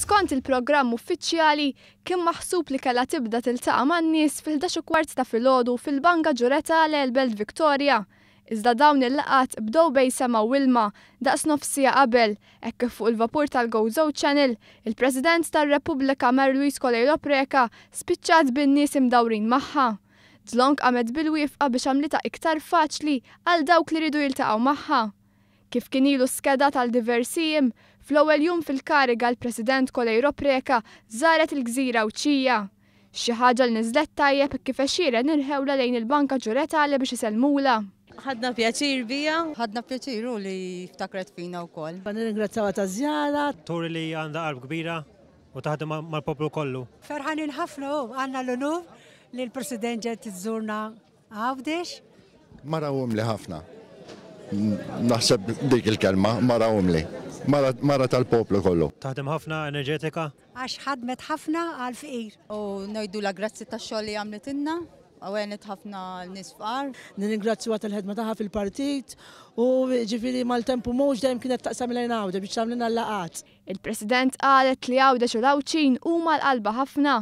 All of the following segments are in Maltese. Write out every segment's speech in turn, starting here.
Skont il-programm uffiċjali, kien maħsub li kellha tibda tiltaqa' man-nies fil-11 u kwart ta' filgħodu fil-Banga Ġuretale l-Belt Victoria. Iżda dawn il-laqgħat bdew bejn sema u ilma daqs nofs siegħa qabel, hekk kif fuq il-vapur tal-Gozo Channel, il-President tar-Repubblika Mary Louise Coleiro Preca spiċċat bin-nies imdawrin magħha. Dlonk qamet bil-wieqfa biex għamlitha iktar faċli għal dawk li riedu jiltaqgħu magħha. Kif kien ilu skedat għal diversi jiem, fl-ewwel jum fil-kariga l-President Coleiro Preca żaret il-gżira Għawdxija. Xi ħaġa li niżlet tajjeb hekk kif għexieren irħewlha lejn il-Banca Ġuretale biex isellmulha. Ħadna pjaċir biha. Ħadna pjaċir u li ftakret fina wkoll. Nirringrazzjawha taż-żjara. Turi li għandha qalb kbira u taħdem mal-poplu kollu. Ferħanin ħafna u għandna l-unur li l-President ġiet iżżurna Għawdex. Mara umli ħafna. Naħseb dik il-kelma, mara umli. Mara, mara tal-poplu kollu. Taħdem ħafna, enerġetika. Għax ħadmet ħafna għall-fqir. U ngħidulha grazzi tax-xogħol li għamlitilna. U għenet ħafna nies fqar. Nirringrazzjuha tal-ħidma tagħha fil-partit u ġifieri maltemp u mhux dejjem kienet taqsam lejn Għawdex biex tagħmlilna l-laqgħat. Il-President qalet li Għawdex u l-Għawdxin huma l-qalba ħafna.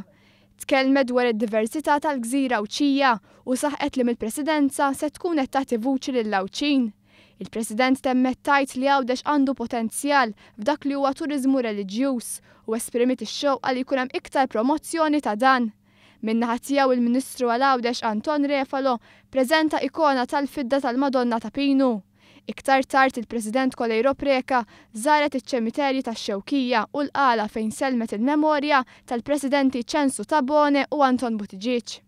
Tkellmet dwar id-diversità tal-gżira Għawdxija u saħqet li mill-Presidenza se tkun qed tagħti vuċi lill-Għawdxin. Il-President temmet tgħid li Għawdex għandu potenzjal f'dak li huwa turiżmu reliġjuż u esprimiet ix-xewqa li jkun hemm iktar promozzjoni ta' dan. Min-naħa tiegħu il-Ministru għal Għawdex Anton Refalo preżenta ikona tal-fidda tal-Madonna ta' Pinu. Iktar tard il-President Coleiro Preca żaret iċ-ċemiterji tax-Xewkija u l-Qala fejn sellmet il-memorja tal-Presidenti Ċensu Tabone u Anton Buttigieg.